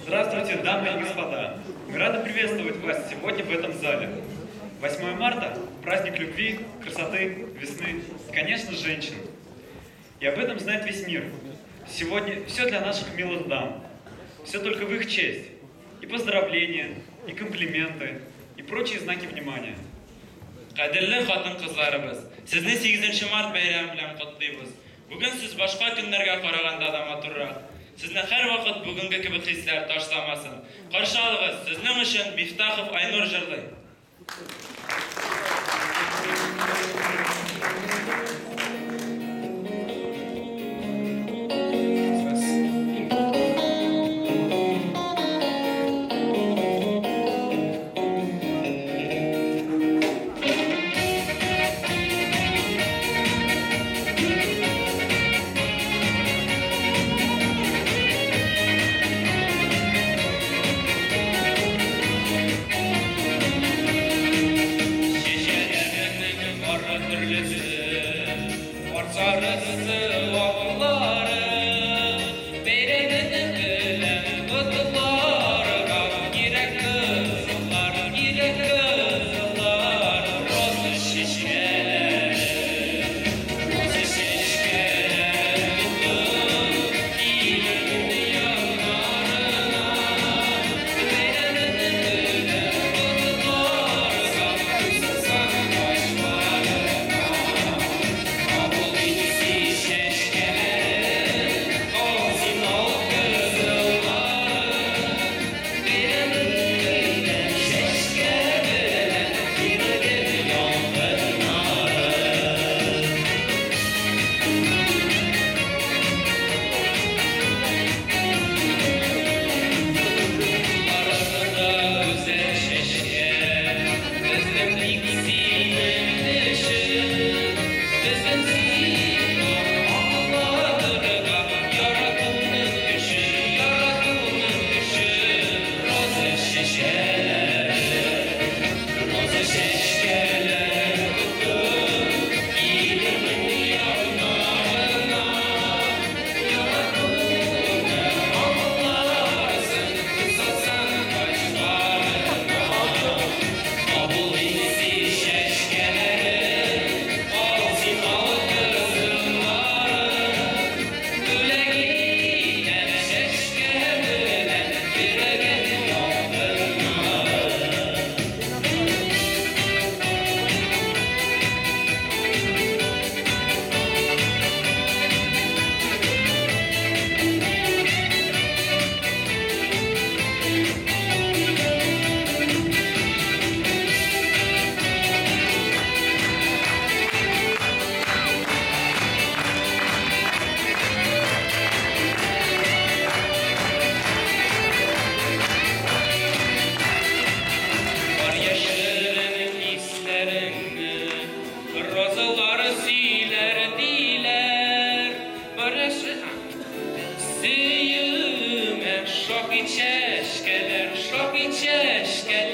Здравствуйте, дамы и господа! Мы рады приветствовать вас сегодня в этом зале. 8 марта – праздник любви, красоты, весны и, конечно, женщин. И об этом знает весь мир. Сегодня все для наших милых дам. Все только в их честь. И поздравления, и комплименты, и прочие знаки внимания. Кадерле хатын-кызларыбыз, сезне 8 март бәйрәме белән котлыйбыз. Бүген сез башка көннәргә караганда да матуррак. Сезне һәрвакыт бүгенге кебек хисләр ташламасын. Каршы алыгыз, сезнең өчен Мифтахов Айнур җырлый. Чәчәкләрнең бары төрлесе, бар сарысы, аклары. Бәйрәмен белән котларга кирәк кызыллар, кирәк кызыллар. Роза чәчкәләре, роза чәчкәләре тотып, килермен яннарына. Бәйрәмен белән котларга куйсаң кашларына. Кабул ит син чәчкәләрен, ал син ал кызылларын. Бәйрәмен белән чәчкә белән йөрәгем ялкыннары. Барысы да гүзәл чәчкә, безнең тик синең өчен. Безнең сиңа аңлатырга яратуның көчен, яратуның көчен. Роза чәчәләре, роза чәчкәләре тотып, килермен яннарына. Яратуны аңларсың, кысасаң кашларына. Кабул ит син чәчкәләрен, ал син ал кызылларын. Бүләк итәм чәчкә белән йөрәгем ялкыннары. Бар яшерен хисләреңне розалар сөйләр диләр. Бар яшерен сөюемә шаһит чәчкәләр, шаһит чәчкәләр.